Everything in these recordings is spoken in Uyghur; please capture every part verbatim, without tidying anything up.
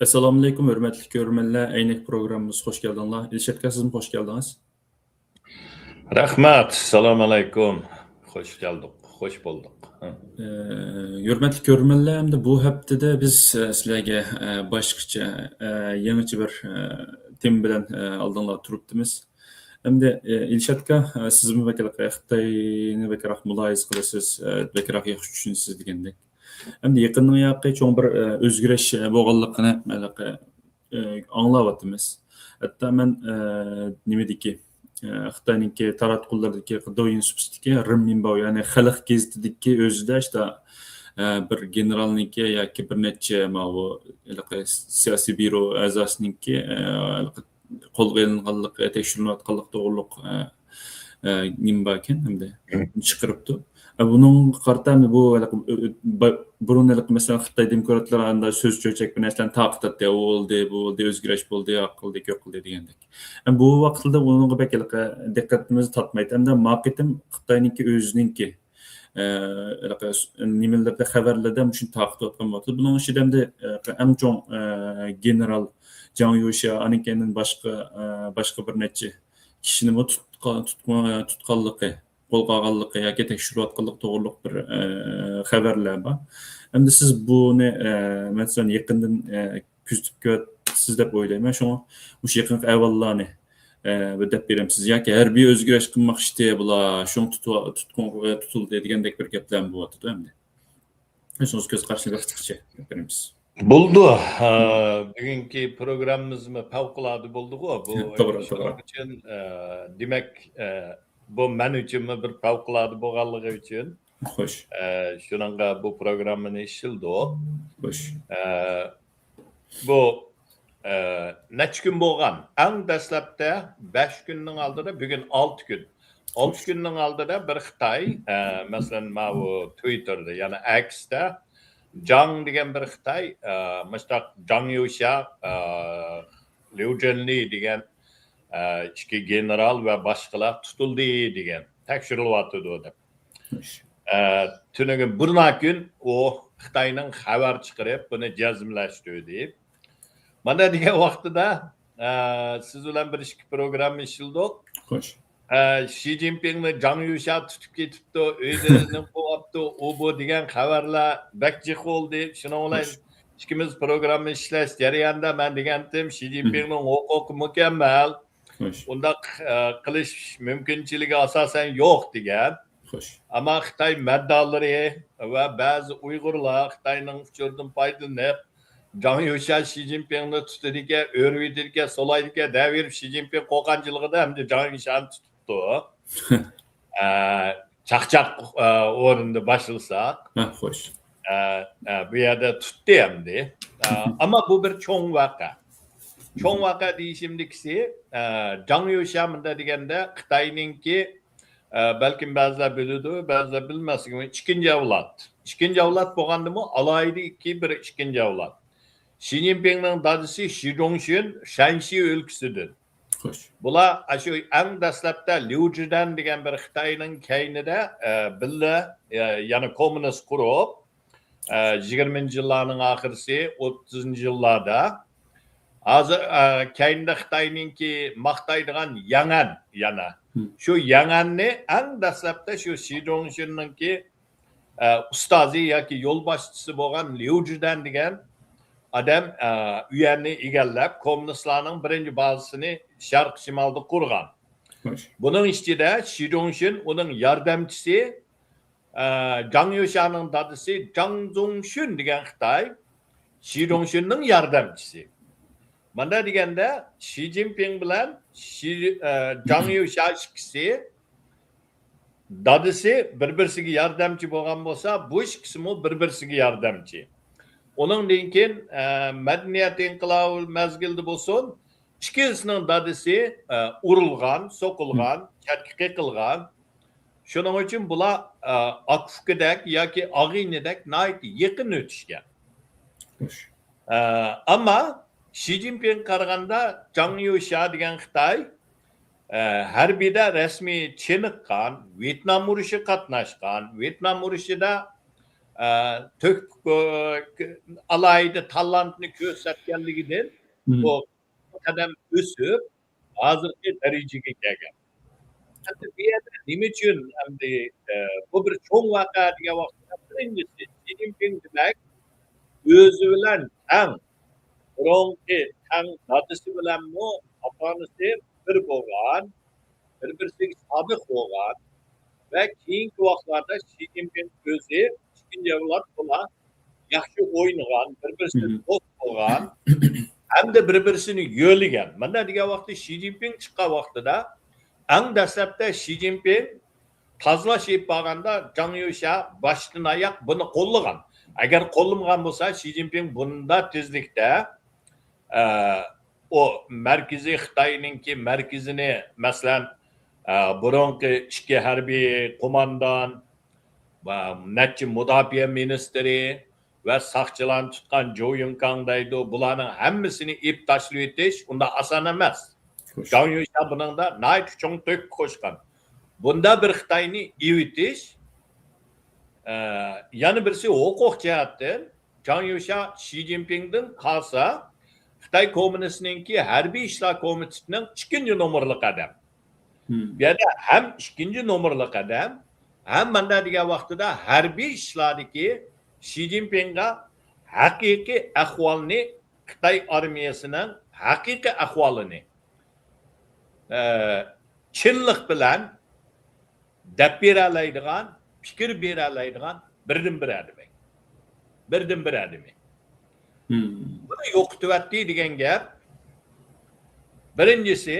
ئەسسالامۇئەلەيكۇم، ھۆرمەتلىك كۆرۈرمەنلەر، ئەينەك پروگراممىمىزغا خۇش كەلدىڭلار. ئىلشات ئاكا، سىزمۇ خۇش كەلدىڭىز. رەھمەت، سالام ئەلەيكۇم. خۇش كەلدۇق، خۇش بولدۇق. ھە. ئە، ھۆرمەتلىك كۆرۈرمەنلەر، ئەمدى بۇ ھەپتىدە بىز، ئە، سىلەرگە، ئە، باشقىچە، ئە، يېڭىچە بىر، ئە، تېما بىلەن، ئە، ئالدىڭلاردا تۇرۇپتىمىز. ئەمدى، ئە، ئىلشات ئاكا، ئە، سىزمۇ بەكرەك خىتاينى بەكرەك مۇلاھىزە قىلىسىز، ئە، بەكرەك ياخشى چۈشىنىسىز دېگەندەك. ئەمدى يېقىننىڭ ياقى چوڭ بىر، ئە، ئۆزگىرىش، ئە، بولغانلىقىنى ھېلىقى، ئە، ئاڭلاۋاتىمىز. ھەتتا مەن، ئە، نېمىدىكى، ئە، خىتاينىڭكى تاراتقۇلىرىدىكى دويىن سۇپىسىدىكى رېنمىنباۋ، يەنى خەلق گېزىتىدىكى ئۆزىدە ئىشتا، ئە، بىر گېنېرالنىڭكى ياكى بىر نەچچە ماۋۇ ھېلىقى سىياسىي بيۇرو ئەزاسىنىڭكى، ئە، ھېلىقى قولغا ئېلىنغانلىقى، تەكشۈرۈلۈۋاتقانلىقى توغرۇلۇق، ئە، ئە، نېمە باركەن ئەمدى چىقىرىپتۇ. ئە، بۇنىڭغا قارىتا بۇ ھېلىقى، ئە، ئە، با-، بۇرۇن ھېلىقى مەسىلەن خىتاي دېموكراتلىرى ئاندا سۆز چۆچەك بىر نەرسىلەرنى تارقىتاتتى. ئۇ بولدى، بۇ بولدى، ئۆزگىرىش بولدى، ئاق قىلدى، كۆك قىلدى دېگەندەك. ئە، بۇ ۋاقىتلىرىدا بۇنىڭغا بەك ھېلىقى دىققىتىمىز تارتمايتتى. ئەمدى ما قېتىم خىتاينىڭكى ئۆزىنىڭكى ئە، ھېلىقى نېمىلەردە، خەۋەرلەردە مۇشۇنى تارقىتىۋاتقان بولۇپتۇ. بۇنىڭ ئىچىدە ئەمدى، ئە، ئەڭ چوڭ، ئە، گېنېرال جاڭ يۇشيا، ئانىڭ كەينىدىن باشقا، ئە، باشقا بىر نەچچە كىشىنىمۇ تۇتقا-، تۇتقا-، تۇتقانلىقى، قولغا ئالغانلىقى ياكى تەكشۈرۈۋاتقانلىقى توغرۇلۇق بىر، ئە، خەۋەرلەر بار. ئەمدى سىز بۇنى، ئە، مەسىلەن، يېقىندىن، ئە، كۆزىتىپ كېلىۋاتىسىز دەپ ئويلايمەن. شۇڭا مۇشۇ يېقىنقى ئەھۋاللارنى، ئە، بىر دەپ بېرەمسىز ياكى ھەربىي ئۆزگىرىش قىلماقچى بۇلار، شۇڭا تۇتۇۋ-، تۇتقۇنغا تۇتۇلدى دېگەندەك بىر گەپلەرمۇ بولۇۋاتىدۇ ئەمدى. ئۆزىڭىز كۆز قارىشىڭىزنى قىسقىچە بېرىمىز. بولىدۇ. ئە، بۈگۈنكى پروگراممىمىزمۇ پەۋقۇلئاددە بولدىغۇ. بۇ توغرا، شۇنىڭ توغرا. ئۈچۈن، ئە، دېمەك، ئە، بۇ مەن ئۈچۈنمۇ بىر پەۋقۇلئاددە بولغانلىقى ئۈچۈن، خوش. ئە، شۇنىڭغا بۇ پروگراممىنى ئىشلىدۇق. خوش. ئە، بۇ، ئە، نەچچە كۈن بولغان؟ ئەڭ دەسلەپتە بەش كۈننىڭ ئالدىدا، بۈگۈن ئالتە كۈن. ئالتە كۈننىڭ ئالدىدا بىر خىتاي، ئە، مەسىلەن، ماۋۇ تۋىتتېردا، يەنى ئەكستا جاڭ دېگەن بىر خىتاي، ئە، مۇشتاق جاڭ يۇشيا، ئە، ليۇ جۈنلى دېگەن، ئە، ئىككى گېنېرال ۋە باشقىلار تۇتۇلدى دېگەن، تەكشۈرۈلۈۋاتىدۇ دەپ. خوش. ئە، تۈنۈگۈن بۇرناكۈن ئۇ خىتاينىڭ خەۋەر چىقىرىپ، بۇنى جەزملەشتۈردى. مانا دېگەن ۋاقتىدا، ئە، سىز بىلەن بىر ئىككى پروگرامما ئىشلىدۇق. خوش. ئە، شى جىنپىڭنى جاڭ يۇشيا تۇتۇپ كېتىپتۇ، ئۆيدىن قوۋۇپتۇ، ئۇ بۇ دېگەن خەۋەرلەر بەك جىق بولدى. شۇنىڭ بىلەن خوش. ئىككىمىز پروگرامما ئىشلەش جەريانىدا مەن دېگەنتىم، شى جىنپىڭنىڭ ھوقۇقى مۇكەممەل. خوش. ئۇنداق، ئە، قىلىش مۇمكىنچىلىكى ئاساسەن يوق دېگەن. خوش. ئەمما خىتاي مەددالىرى ۋە بەزى ئۇيغۇرلار خىتاينىڭ ئۇچۇرىدىن پايدىلىنىپ، جاڭ يۇشيا شى جىنپىڭنى تۇتىدىكەن، ئۆرۈۋېتىدىكەن، سولايدىكەن دەۋېرىپ، شى جىنپىڭ قورققانچىلىقىدا ئەمدى جاڭ يۇشيانى تۇتۇپتۇ. ئە، چاقچاق، ئە، ئورنىدا باشلىساق. ھە، خوش. ئە، ئە، بۇ يەردە تۇتتى ئەمدى. ئە، ئەمما بۇ بىر چوڭ ۋەقە. چوڭ ۋەقە دېيىشىمدىكىسى، ئە، جاڭ يۇشيا مۇنداق دېگەندە خىتاينىڭكى، ئە، بەلكىم بەزىلەر بىلىدۇ، بەزىلەر بىلمەسلىكى مۇمكىن، ئىككىنچى ئەۋلاد. ئىككىنچى ئەۋلاد بولغاندىمۇ ئالاھىدە ئىككى بىر ئىككىنچى ئەۋلاد. شى جىنپىڭنىڭ دادىسى شى جوڭشۈن شەنشى ئۆلكىسىدىن. خوش. بۇلار ئاشۇ ئەڭ دەسلەپتە ليۇ جىدەن دېگەن بىر خىتاينىڭ كەينىدە، ئە، بىللە، ئە، يەنى كوممۇنىست قۇرۇپ، ئە، يىگىرمىنچى يىللارنىڭ ئاخىرىسى، ئوتتۇزىنچى يىللاردا. ھازىر، ئە، كەينىدە خىتاينىڭكى ماختايدىغان ياڭەن يەنە. ھىم. شۇ ياڭەننى ئەڭ دەسلەپتە شۇ شى جوڭشۈننىڭكى ئە، ئۇستازى ياكى يولباشچىسى بولغان ليۇ جىدەن دېگەن ئادەم، ئە، ئۇ يەرنى ئىگىلەپ، كوممۇنىستلارنىڭ بىرىنچى بازىسىنى شەرقىي شىمالدا قۇرغان. خوش. بۇنىڭ ئىچىدە شى جوڭشۈن ئۇنىڭ ياردەمچىسى، ئە، جاڭ يۇشيانىڭ دادىسى جاڭ زۇڭشۈن دېگەن خىتاي، شى جوڭشۈننىڭ ياردەمچىسى. مانا دېگەندە، شى جىنپىڭ بىلەن شى، ئە، جاڭ يۇشيا ئىككىسى دادىسى بىر-بىرسىگە ياردەمچى بولغان بولسا، بۇ ئىككىسىمۇ بىر-بىرسىگە ياردەمچى. ئۇنىڭدىن كېيىن، ئە، مەدەنىيەت ئىنقىلابى مەزگىلىدە بولسۇن، ئىككىلىسىنىڭ دادىسى، ئە، ئۇرۇلغان، سوقۇلغان، چەتكە قېقىلغان. شۇنىڭ ئۈچۈن بۇلار، ئە، ئاكا-ئۇكىدەك ياكى ئاغا-ئىنىدەك ناھايىتى يېقىن ئۆتۈشكەن. خوش. ئە، ئەمما شى جىنپىڭغا قارىغاندا جاڭ يۇشيا دېگەن خىتاي، ئە، ھەربىيدە رەسمىي چېنىققان، ۋيېتنام ئۇرۇشىغا قاتناشقان، ۋيېتنام ئۇرۇشىدا، ئە، تۆھپە، ئالاھىدە تالانتنى كۆرسەتكەنلىكىدىن بۇ قەدەم ئۆسۈپ، ھازىرقى دەرىجىگە كەلگەن. ئەمدى بۇ يەردە نېمە ئۈچۈن ئەمدى، ئە، بۇ بىر چوڭ ۋەقە دېگەن ۋاقىتتا، بىرىنچىسى، شى جىنپىڭ دېمەك، ئۆزى بىلەن تەڭ، بۇرۇنقى تەڭ دادىسى بىلەنمۇ ئاتا-ئانىسى بىر بولغان، بىر-بىرسىگە سادىق بولغان ۋە كېيىنكى ۋاقىتلاردا شى جىنپىڭ ئۆزى ئىككىنچى ئەۋلاد بولا ياخشى ئوينىغان، بىر-بىرسىدىن دوست بولغان ھەمدە بىر-بىرسىنى يۆلىگەن. مانا دېگەن ۋاقىتتا شى جىنپىڭ چىققان ۋاقتىدا ئەڭ دەسلەپتە شى جىنپىڭ تازىلاش ئېلىپ بارغاندا جاڭ يۇشا باشتىن ئاياق بۇنى قوللىغان. ئەگەر قوللىمىغان بولسا، شى جىنپىڭ بۇنداق تېزلىكتە، ئە، ئۇ مەركىزىي خىتاينىڭكى مەركىزىنى، مەسىلەن، ئە، بۇرۇنقى ئىككى ھەربىي قوماندان، ۋە نەچچە مۇداپىئە مىنىستىرى ۋە ساقچىلارنى تۇتقان جوۋ يۇڭكاڭ دەيدۇ، بۇلارنىڭ ھەممىسىنى ئېلىپ تاشلىۋېتىش ئۇنداق ئاسان ئەمەس. جاڭ يۇشا بۇنىڭدا ناھايىتى چوڭ تۆھپە قوشقان. بۇندا بىر خىتاينى ئېۋىتىش، ئە، يەنە بىرسى ھوقۇق جەھەتتىن جاڭ يۇشا شى جىنپىڭدىن قالسا، خىتاي كوممۇنىستىنىڭكى ھەربىي ئىشلار كومىتېتىنىڭ ئىككىنچى نومۇرلۇق ئادەم. بۇ يەردە ھەم ئىككىنچى نومۇرلۇق ئادەم، ھەم مانا دېگەن ۋاقتىدا ھەربىي ئىشلاردىكى شى جىنپىڭغا ھەقىقىي ئەھۋالنى، خىتاي ئارمىيەسىنىڭ ھەقىقىي ئەھۋالىنى، ئە، چىنلىق بىلەن دەپ بېرەلەيدىغان، پىكىر بېرەلەيدىغان بىردىنبىر ئادىمى. بىردىنبىر ئادىمى. بۇنى يوقىتىۋەتتى دېگەن گەپ. بىرىنچىسى،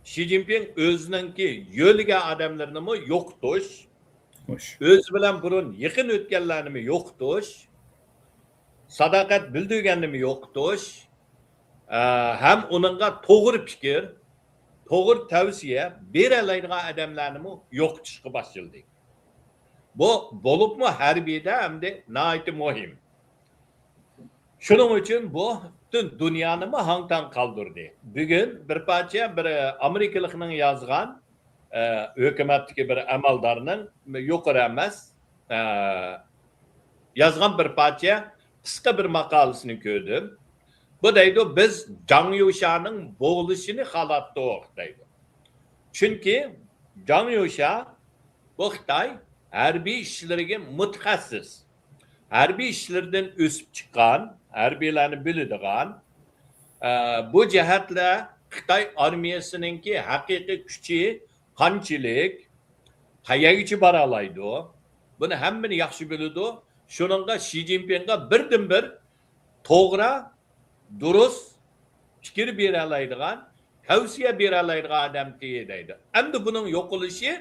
شى جىنپىڭ ئۆزىنىڭكى يۆلىگەن ئادەملىرىنىمۇ يوقىتىش، ئۆزى بىلەن بۇرۇن يېقىن ئۆتكەنلەرنىمۇ يوقىتىش، ساداقەت بىلدۈرگەننىمۇ يوقىتىش، ئە، ھەم ئۇنىڭغا توغرا پىكىر، توغرا تەۋسىيە بېرەلەيدىغان ئادەملەرنىمۇ يوقىتىشقا باشلىدى. بۇ بولۇپمۇ ھەربىيدە ئەمدى ناھايىتى مۇھىم. شۇنىڭ ئۈچۈن بۇ پۈتۈن دۇنيانىمۇ ھاڭ-تاڭ قالدۇردى. بۈگۈن بىر پارچە بىر ئامېرىكىلىقنىڭ يازغان، ئە، ھۆكۈمەتتىكى بىر ئەمەلدارنىڭ، يۇقىرى ئەمەس، ئە، يازغان بىر پارچە قىسقا بىر ماقالىسىنى كۆردۈم. بۇ دەيدۇ، «بىز جاڭ يۇشانىڭ بولۇشىنى خالاتتۇق» دەيدۇ. چۈنكى جاڭ يۇشا بۇ خىتاي ھەربىي ئىشلىرىگە مۇتەخەسسىس. ھەربىي ئىشلىرىدىن ئۆسۈپ چىققان، ھەربىيلەرنى بىلىدىغان، ئە، بۇ جەھەتلەر خىتاي ئارمىيەسىنىڭكى ھەقىقىي كۈچى قانچىلىك، قەيەرگىچە بارالايدۇ، بۇنى ھەممىنى ياخشى بىلىدۇ. شۇنىڭغا شى جىنپىڭغا بىردىنبىر توغرا، دۇرۇس پىكىر بېرەلەيدىغان، تەۋسىيە بېرەلەيدىغان ئادەمتى دەيدۇ. ئەمدى بۇنىڭ يوقىلىشى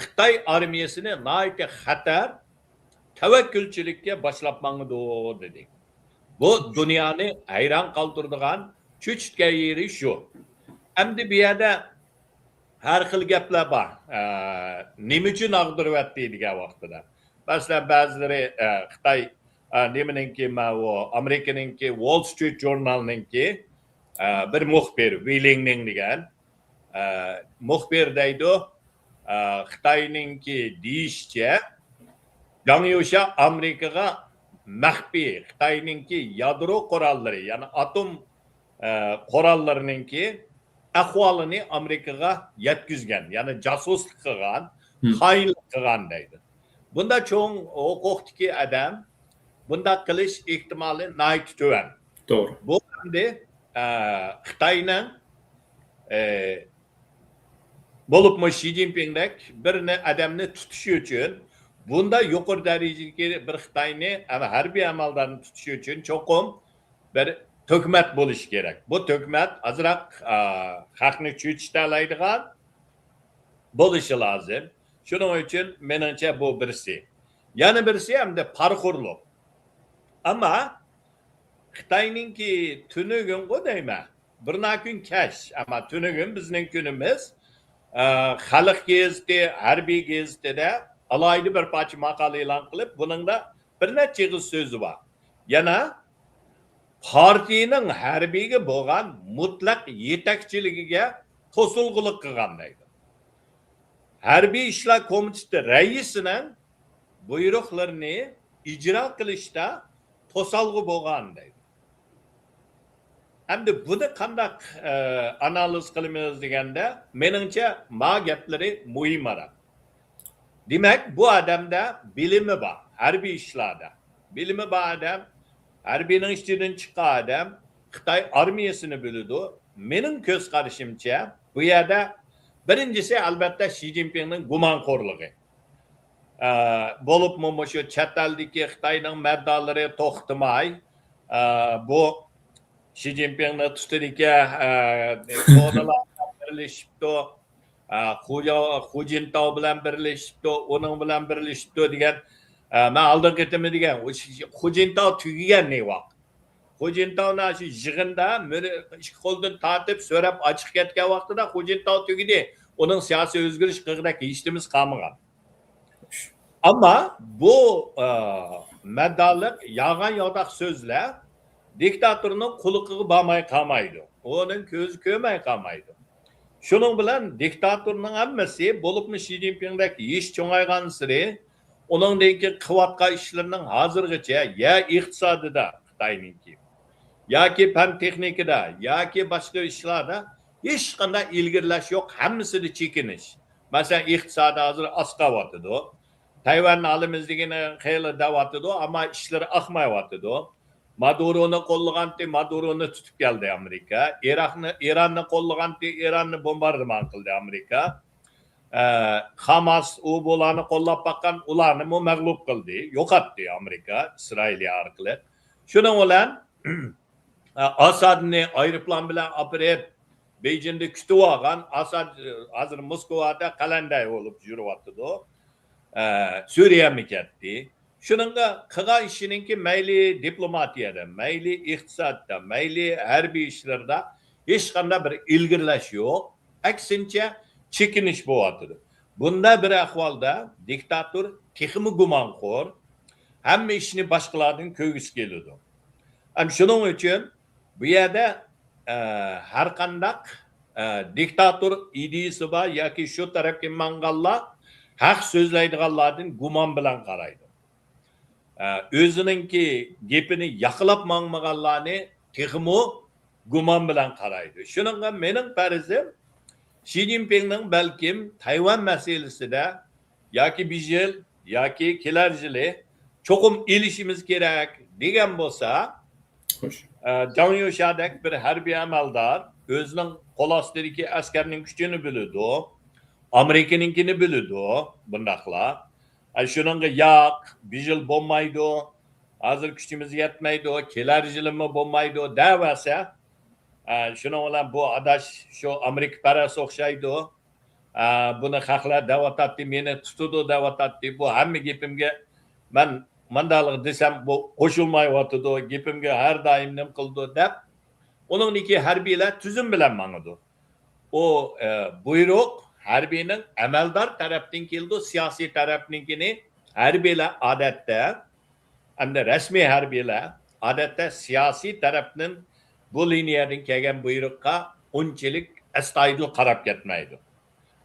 خىتاي ئارمىيەسىنى ناھايىتى خەتەر، تەۋەككۈلچىلىككە باشلاپ ماڭىدۇ، دېدى. بۇ دۇنيانى ھەيران قالدۇرىدىغان چۆچۈتكەن يېرى شۇ. ئەمدى بۇ يەردە ھەر خىل گەپلەر بار. ئە، نېمە ئۈچۈن ئاغدۇرۇۋەتتى دېگەن ۋاقتىدا. مەسىلەن، بەزىلىرى، ئە، خىتاي، ئە، نېمىنىڭكى، ماۋۇ ئامېرىكىنىڭكى ۋول سترىت ژۇرنالىنىڭكى، ئە، بىر مۇخبىر، ۋېي لىڭنىڭ دېگەن، ئە، مۇخبىر دەيدۇ، ئە، خىتاينىڭكى دېيىشىچە، جاڭ يۇشا ئامېرىكىغا مەخپىي خىتاينىڭكى يادرو قوراللىرى، يەنى ئاتوم، ئە، قوراللىرىنىڭكى ئەھۋالىنى ئامېرىكىغا يەتكۈزگەن، يەنى جاسۇسلۇق قىلغان، خائىنلىق قىلغان دەيدۇ. بۇنداق چوڭ ھوقۇقتىكى ئادەم بۇنداق قىلىش ئېھتىمالى ناھايىتى تۆۋەن. توغرا. بۇ ئەمدى، ئە، خىتاينىڭ، ئە، بولۇپمۇ شى جىنپىڭدەك بىر نە-، ئادەمنى تۇتۇشى ئۈچۈن، بۇنداق يۇقىرى دەرىجىدىكى بىر خىتاينى، ئەم-، ھەربىي ئەمەلدارنى تۇتۇشى ئۈچۈن چوقۇم بىر تۆھمەت بولۇشى كېرەك. بۇ تۆھمەت ئازراق، ئا، خەقنى چۆچۈتەلەيدىغان بولۇشى لازىم. شۇنىڭ ئۈچۈن مېنىڭچە بۇ بىرسى. يەنە بىرسى ئەمدى پارىخورلۇق. ئەمما خىتاينىڭكى تۈنۈگۈنغۇ دەيمەن، بىرناكۈن كەچ، ئەمما تۈنۈگۈن بىزنىڭ كۈنىمىز، ئە، خەلق گېزىتى، ھەربىي گېزىتىدە ئالاھىدە بىر پارچە ماقالە ئېلان قىلىپ، بۇنىڭدا بىر نەچچە ئېغىز سۆزى بار. يەنە پارتىيىنىڭ ھەربىيگە بولغان مۇتلەق يېتەكچىلىكىگە توسۇلغۇلۇق قىلغان دەيدۇ. ھەربىي ئىشلار كومىتېتى رەئىسىنىڭ بۇيرۇقلىرىنى ئىجرا قىلىشتا توسالغۇ بولغان دەيدۇ. ئەمدى بۇنى قانداق، ئە، ئانالىز قىلىمىز دېگەندە، مېنىڭچە، ما گەپلىرى مۇھىمراق. دېمەك، بۇ ئادەمدە بىلىمى بار، ھەربىي ئىشلاردا. بىلىمى بار ئادەم، ھەربىينىڭ ئىچىدىن چىققان ئادەم، خىتاي ئارمىيەسىنى بىلىدۇ. مېنىڭ كۆز قارىشىمچە، بۇ يەردە بىرىنچىسى، ئەلۋەتتە، شى جىنپىڭنىڭ گۇمانخورلۇقى. ئە، بولۇپمۇ مۇشۇ چەت ئەلدىكى خىتاينىڭ مەددالىرى توختىماي، ئە، بۇ شى جىنپىڭنى تۇتىدىكەن، ئە، كونىلار بىلەن بىرلىشىپتۇ، ئە، خۇ، خۇ جىنتاۋ بىلەن بىرلىشىپتۇ، ئۇنىڭ بىلەن بىرلىشىپتۇ دېگەن. ئە، مەن ئالدىنقى قېتىمى دېگەن، ئۇ شى، خۇ جىنتاۋ تۈگىگەن نېۋاق. خۇ جىنتاۋ شۇ يىغىندا مۆرە-، ئىككى قولدىن تارتىپ سۆرەپ ئاچىقىپ كەتكەن ۋاقتىدا خۇ جىنتاۋ تۈگىدى. ئۇنىڭ سىياسىي ئۆزگىرىش قىلغۇدەك ھېچنېمىسى قالمىغان. ئەمما بۇ، ئە، مەددالىق، يالغان-ياۋىداق سۆزلەر دىكتاتورنىڭ قۇلىقىغا بارماي قالمايدۇ. ئۇنىڭ كۆزى كۆرمەي قالمايدۇ. شۇنىڭ بىلەن دىكتاتورنىڭ ھەممىسى، بولۇپمۇ شى جىنپىڭدەك يېشى چوڭايغانسېرى، ئۇنىڭدىن كېيىن قىلىۋاتقان ئىشلىرىنىڭ ھازىرغىچە يا ئىقتىسادىدا خىتاينىڭكى، ياكى پەن تېخنىكىدا، ياكى باشقا ئىشلاردا ھېچقانداق ئىلگىرىلەش يوق، ھەممىسىدە چېكىنىش. مەسىلەن، ئىقتىسادى ھازىر ئاستىغا ئاۋاتىدۇ. تايۋاننى ئالىمىز دېگىنى خېلى دەۋاتىدۇ، ئەمما ئىشلىرى ئاقمايۋاتىدۇ. مادۇرونى قوللىغانتى، مادۇرونى تۇتۇپ كەلدى ئامېرىكا. ئىراقنى، ئىراننى قوللىغانتى، ئىراننى بومباردىمان قىلدى ئامېرىكا. ئە، خاماس ئۇ بۇلارنى قوللاپ باققان، ئۇلارنىمۇ مەغلۇپ قىلدى، يوقاتتى ئامېرىكا ئىسرائىلىيە ئارقىلىق. شۇنىڭ بىلەن، ئە، ئاسادنى ئايروپىلان بىلەن ئاپىرىپ، بېيجىڭدا كۈتۈۋالغان ئاساد، ئە، ھازىر موسكۋادا قەلەندەر بولۇپ يۈرۈۋاتىدۇ. ئە، سۈرىيەمۇ كەتتى. شۇنىڭغا قىلغان ئىشىنىڭكى مەيلى دىپلوماتىيەدە، مەيلى ئىقتىسادتا، مەيلى ھەربىي ئىشلىرىدا ھېچقانداق بىر ئىلگىرىلەش يوق. ئەكسىنچە، چېكىنىش بولۇۋاتىدۇ. بۇنداق بىر ئەھۋالدا دىكتاتور تېخىمۇ گۇمانخور، ھەممە ئىشنى باشقىلاردىن كۆرگۈسى كېلىدۇ. ھەم شۇنىڭ ئۈچۈن بۇ يەردە، ئە، ھەرقانداق، ئە، دىكتاتور ئىدىيىسى بار ياكى شۇ تەرەپكە ماڭغانلار ھەق سۆزلەيدىغانلاردىن گۇمان بىلەن قارايدۇ. ئە، ئۆزىنىڭكى گېپىنى ياقلاپ ماڭمىغانلارنى تېخىمۇ گۇمان بىلەن قارايدۇ. شۇنىڭغا مېنىڭ پەرىزىم، شى جىنپىڭنىڭ بەلكىم تايۋان مەسىلىسىدە ياكى بىر يىل ياكى كېلەر يىلى چوقۇم ئېلىشىمىز كېرەك دېگەن بولسا، خوش. ئە، جاڭ يۇشادەك بىر ھەربىي ئەمەلدار ئۆزىنىڭ قول ئاستىدىكى ئەسكەرنىڭ كۈچىنى بىلىدۇ، ئامېرىكىنىڭكىنى بىلىدۇ، بۇنداقلا. ئە، شۇنىڭغا ياق، بىر يىل بولمايدۇ، ھازىر كۈچىمىز يەتمەيدۇ، كېلەر يىلىمۇ بولمايدۇ دەۋەرسە، ئە، شۇنىڭ بىلەن بۇ ئاداش شۇ ئامېرىكىپەرەس ئوخشايدۇ. ئە، بۇنى خەقلەر دەۋاتاتتى، مېنى تۇتىدۇ دەۋاتاتتى. بۇ ھەممە گېپىمگە مەن مانداقلىق دېسەم، بۇ قوشۇلمايۋاتىدۇ، گېپىمگە ھەر دائىم نېمە قىلىدۇ دەپ، ئۇنىڭدىكى ھەربىيلەر تۈزۈم بىلەن ماڭىدۇ. ئۇ، ئە، بۇيرۇق ھەربىينىڭ ئەمەلدار تەرەپتىن كېلىدۇ، سىياسىي تەرەپنىڭكىنى ھەربىيلەر ئادەتتە، ئەمدى رەسمىي ھەربىيلەر ئادەتتە سىياسىي تەرەپنىڭ بۇ لىنىيەدىن كەلگەن بۇيرۇققا ئۇنچىلىك ئەستايىدىل قاراپ كەتمەيدۇ.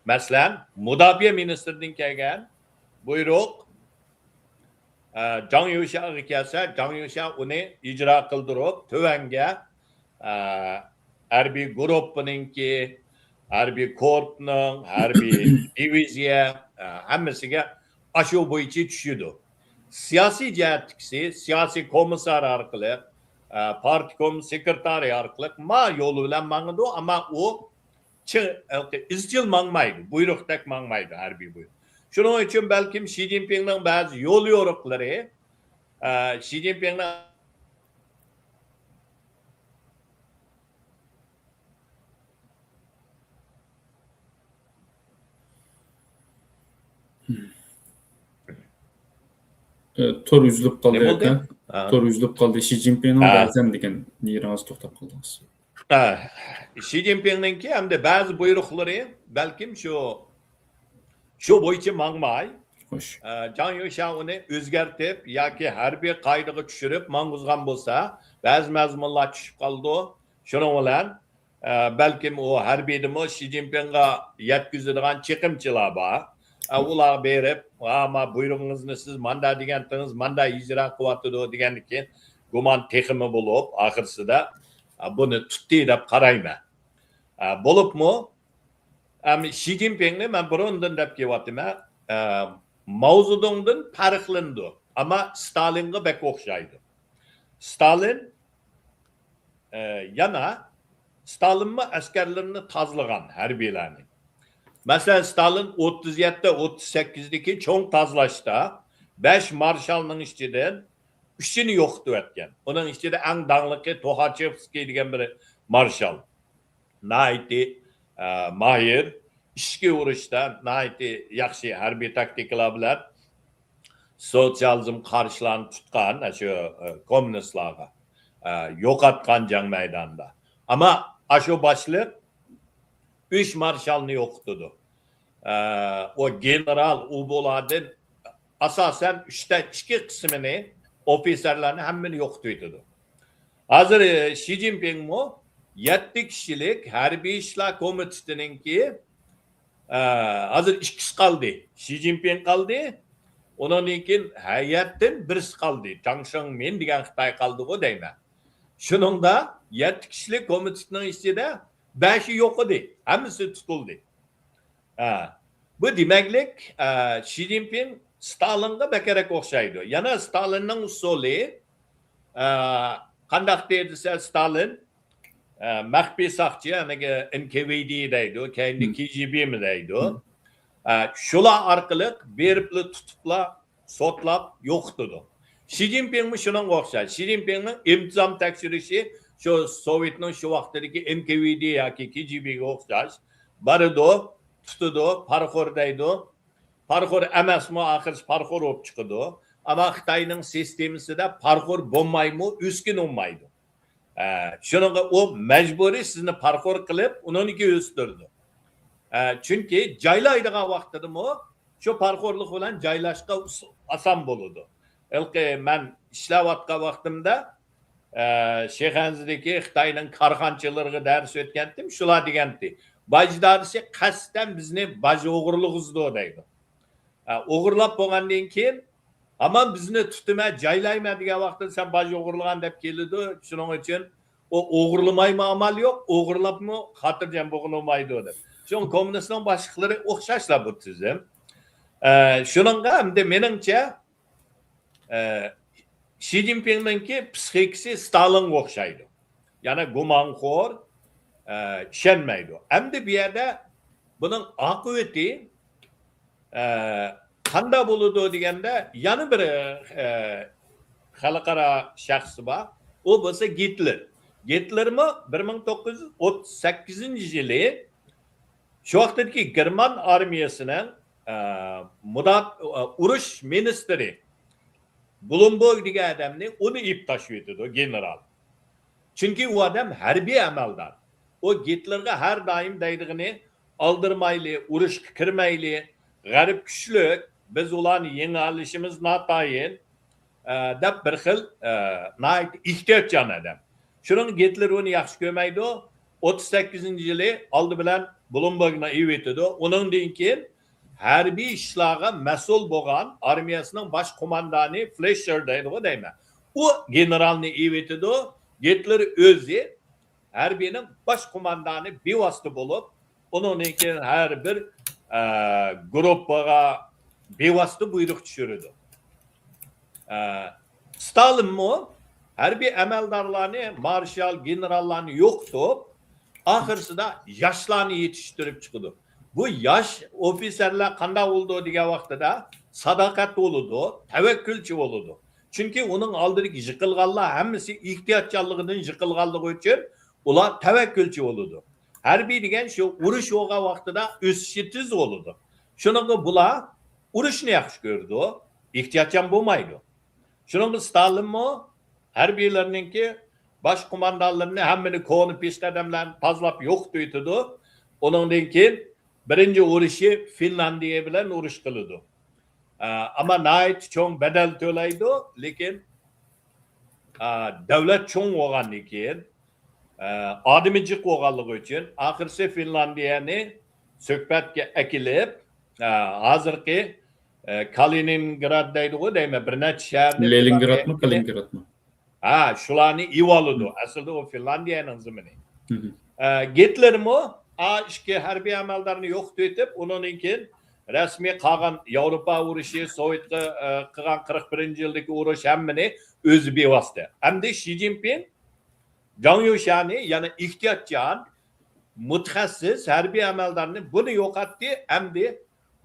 مەسىلەن، مۇداپىئە مىنىستىرىدىن كەلگەن بۇيرۇق، ئە، جاڭ يۇشاغا كەلسە، جاڭ يۇشا ئۇنى ئىجرا قىلدۇرۇپ، تۆۋەنگە، ئە، ھەربىي گۇرۇپپىنىڭكى، ھەربىي كورپۇسنىڭ، ھەربىي دىۋىزىيە، ئە، ھەممىسىگە ئاشۇ بويىچە چۈشىدۇ. سىياسىي جەھەتتىكىسى سىياسىي كومىسسار ئارقىلىق، ئە، پارتكوم سېكرېتارى ئارقىلىق ما يولى بىلەن ماڭىدۇ، ئەمما ئۇ چىڭ، ئىزچىل ماڭمايدۇ، بۇيرۇقتەك ماڭمايدۇ، ھەربىي بۇيرۇق. شۇنىڭ ئۈچۈن بەلكىم شى جىنپىڭنىڭ بەزى يوليورۇقلىرى، ئە، شى جىنپىڭنىڭ ئە، تور ئۈزۈلۈپ قالدى ئاكا. تور ئۈزۈلۈپ قالدى. شى جىنپىڭنىڭ بەزەن دېگەن يېرىڭىز توختاپ قالدىڭىز. شى جىنپىڭنىڭكى ھەمدە بەزى بۇيرۇقلىرى بەلكىم شۇ، شۇ بويىچە ماڭماي، خوش. ئە، جاڭ يۇشا ئۇنى ئۆزگەرتىپ ياكى ھەربىي قائىدىگە چۈشۈرۈپ ماڭغۇزغان بولسا، بەزى مەزمۇنلار چۈشۈپ قالىدۇ. شۇنىڭ بىلەن، ئە، بەلكىم ئۇ ھەربىيدىمۇ شى جىنپىڭغا يەتكۈزىدىغان چېقىمچىلار بار. ئە، ئۇلار بېرىپ، ھا، ما بۇيرۇغىڭىزنى سىز ماندا دېگەنتىڭىز، ماندا ئىجرا قىلىۋاتىدۇ دېگەندىن كېيىن گۇمان تېخىمۇ بولۇپ، ئاخىرسىدا، ئە، بۇنى تۇتتى دەپ قارايمەن. ئە، بولۇپمۇ، ئەم، شى جىنپىڭنى مەن بۇرۇندىن دەپ كېلىۋاتىمەن. ئە، ماۋزېدۇڭدىن پەرقلىنىدۇ، ئەمما ستالىنغا بەك ئوخشايدۇ. ستالىن، ئە، يەنە ستالىنمۇ ئەسكەرلىرىنى تازىلىغان، ھەربىيلەرنى. مەسىلەن، ستالىن ئوتتۇز يەتتە، ئوتتۇز سەككىزدىكى چوڭ تازىلاشتا بەش مارشالنىڭ ئىچىدىن ئۈچىنى يوقىتىۋەتكەن. ئۇنىڭ ئىچىدە ئەڭ داڭلىقى توخاچېۋسكىي دېگەن بىر مارشال. ناھايىتى، ئە، ماھىر، ئىچكى ئۇرۇشتا ناھايىتى ياخشى ھەربىي تاكتىكىلار بىلەن سوتسىيالىزم قارشىلارنى تۇتقان، ئە، شۇ، ئە، كوممۇنىستلارغا، ئە، يوقاتقان جەڭ مەيدانىدا. ئەمما ئاشۇ باشلىق ئۈچ مارشالنى يوقىتىدۇ. ئە، ئۇ گېنېرال، ئۇ بۇلاردىن ئاساسەن ئۈچتە ئىككى قىسمىنى، ئوفىتسېرلارنى ھەممىنى يوقىتىۋېتىدۇ. ھازىر، ئە، شى جىنپىڭمۇ يەتتە كىشىلىك ھەربىي ئىشلار كومىتېتىنىڭكى، ئە، ھازىر ئىككىسى قالدى. شى جىنپىڭ قالدى. ئۇنىڭدىن كېيىن ھەيئەتتىن بىرسى قالدى. چاڭ شېڭمىن دېگەن خىتاي قالدىغۇ دەيمەن. شۇنىڭدا يەتتە كىشىلىك كومىتېتنىڭ ئىچىدە بەشى يوق ئىدى. ھەممىسى تۇتۇلدى. ھە. بۇ دېمەكلىك، ئە، شى جىنپىڭ ستالىنغا بەكرەك ئوخشايدۇ. يەنە ستالىننىڭ ئۇسۇلى، ئە، قانداق دېسە، ستالىن، ئە، مەخپىي ساقچى، يەنى ئېن كې ۋې دې دەيدۇ، كەينىدە كې جې بې مۇ دەيدۇ. ئە، شۇلار ئارقىلىق بېرىپلا تۇتۇپلا سوتلاپ يوقىتىدۇ. شى جىنپىڭمۇ شۇنىڭغا ئوخشاش. شى جىنپىڭنىڭ ئىنتىزام تەكشۈرۈشى شۇ سوۋېتنىڭ شۇ ۋاقتىدىكى ئېن كې ۋې دې ياكى كې جې بېگە ئوخشاش. بارىدۇ، تۇتىدۇ، پارىخور دەيدۇ. پارىخور ئەمەسمۇ، ئاخىرى پارىخور بولۇپ چىقىدۇ. ئەمما خىتاينىڭ سىستېمىسىدا پارىخور بولمايمۇ، ئۆسكۈن بولمايدۇ. ئە، شۇنىڭغا ئۇ مەجبۇرىي سىزنى پارىخور قىلىپ، ئۇنىڭدىكى ئۆستۈرىدۇ. ئە، چۈنكى جايلايدىغان ۋاقتىدىمۇ شۇ پارىخورلۇق بىلەن جايلاشقا ئۇس-، ئاسان بولىدۇ. ھېلىقى مەن ئىشلەۋاتقان ۋاقتىمدا، ئە، شىخەنزىدىكى خىتاينىڭ كارخانىچىلىرىغا دەرس ئۆتكەنتىم، شۇلار دېگەنتى، باج ئىدارىسى قەستەن بىزنى باج ئوغرىلىغۇزىدۇ دەيدۇ. ئە، ئوغرىلاپ بولغاندىن كېيىن، ھامان بىزنى تۇتىمەن، جايلايمەن دېگەن ۋاقتىدا سەن باج ئوغرىلىغان دەپ كېلىدۇ. شۇنىڭ ئۈچۈن ئۇ ئوغرىلىمايمۇ ئامال يوق، ئوغرىلاپمۇ خاتىرجەم بولغىلى بولمايدۇ دەپ. شۇڭا كوممۇنىستنىڭ باشلىقلىرى ئوخشاشلا بۇ تۈزۈم. ئە، شۇنىڭغا ئەمدى مېنىڭچە، ئە، شى جىنپىڭنىڭكى پسىخىكىسى ستالىنغا ئوخشايدۇ. يەنى گۇمانخور، ئە، ئىشەنمەيدۇ. ئەمدى بۇ يەردە بۇنىڭ ئاقىۋىتى، ئە، قانداق بولىدۇ دېگەندە، يەنە بىر، ئە، خەلقئارا شەخس بار. ئۇ بولسا گىتلېر. گىتلېرمۇ بىر مىڭ توققۇز يۈز ئوتتۇز سەككىزىنچى يىلى شۇ ۋاقىتتىكى گېرمان ئارمىيەسىنىڭ، ئە، مۇداپ-، ئە، ئۇرۇش مىنىستىرى بلومبېرگ دېگەن ئادەمنى ئۇنى ئېلىپ تاشلىۋېتىدۇ گېنېرال. چۈنكى ئۇ ئادەم ھەربىي ئەمەلدار. ئۇ گىتلېرغا ھەر دائىم دەيدىغىنى، ئالدىرىمايلى، ئۇرۇشقا كىرمەيلى، غەرب كۈچلۈك، بىز ئۇلارنى يېڭەلىشىمىز ناتايىن، ئە، دەپ بىر خىل، ئە، ناھايىتى ئېھتىياتچان ئادەم. شۇنىڭ گىتلېر ئۇنى ياخشى كۆرمەيدۇ. ئوتتۇز سەككىزىنچى يىلى ئالدى بىلەن بلومبېرگنى ئېلىۋېتىدۇ. ئۇنىڭدىن كېيىن ھەربىي ئىشلارغا مەسئۇل بولغان ئارمىيەسىنىڭ باش قوماندانى فلېشېر دەيدىغۇ دەيمەن. ئۇ گېنېرالنى ئېلىۋېتىدۇ. گىتلېر ئۆزى ھەربىينىڭ باش قوماندانى بىۋاسىتە بولۇپ، ئۇنىڭدىن كېيىن ھەر بىر، ئە، گۇرۇپپىغا بىۋاسىتە بۇيرۇق چۈشۈرىدۇ. ئە، ستالىنمۇ ھەربىي ئەمەلدارلارنى، مارشال، گېنېراللارنى يوقىتىپ، ئاخىرسىدا ياشلارنى يېتىشتۈرۈپ چىقىدۇ. بۇ ياش ئوفىتسېرلار قانداق بولىدۇ دېگەن ۋاقتىدا، ساداقەتلىك بولىدۇ، تەۋەككۈلچى بولىدۇ. چۈنكى ئۇنىڭ ئالدىدىكى يىقىلغانلار ھەممىسى ئېھتىياتچانلىقىدىن يىقىلغانلىقى ئۈچۈن ئۇلار تەۋەككۈلچى بولىدۇ. ھەربىي دېگەن شۇ ئۇرۇش بولغان ۋاقتىدا ئۆسۈشى تېز بولىدۇ. شۇنىڭغا بۇلار ئۇرۇشنى ياخشى كۆرىدۇ، ئېھتىياتچان بولمايدۇ. شۇنىڭغا ستالىنمۇ ھەربىيلەرنىڭكى باش قوماندانلىرىنى ھەممىنى كونا پېشقەدەملەرنى تازىلاپ يوقىتىۋېتىدۇ. ئۇنىڭدىن كېيىن بىرىنچى ئۇرۇشى فىنلاندىيە بىلەن ئۇرۇش قىلىدۇ. ئە، ئەمما ناھايىتى چوڭ بەدەل تۆلەيدۇ، لېكىن، ئە، دەۋلەت چوڭ بولغاندىن كېيىن، ئە، ئادىمى جىق بولغانلىقى ئۈچۈن ئاخىرسى فىنلاندىيەنى سۆھبەتكە ئەكېلىپ، ئە، ھازىرقى، ئە، كالىنىنگراد دەيدىغۇ دەيمەن، بىر نەچچە شەھەرنى، لېنىنگرادمۇ، كالىنىنگرادمۇ؟ ھە، شۇلارنى ئېۋالىدۇ. ئەسلىدە ئۇ فىنلاندىيەنىڭ زېمىنى. ئە، گىتلېرمۇ ئا ئىككى ھەربىي ئەمەلدارنى يوقىتىۋېتىپ، ئۇنىڭدىن كېيىن رەسمىي قالغان ياۋروپا ئۇرۇشى، سوۋېتقا، ئە، قىلغان قىرىق بىرىنچى يىلدىكى ئۇرۇش ھەممىنى ئۆزى بىۋاسىتە. ئەمدى شى جىنپىڭ جاڭ يۇشانى، يەنى ئېھتىياتچان، مۇتەخەسسىس ھەربىي ئەمەلدارنى بۇنى يوقاتتى. ئەمدى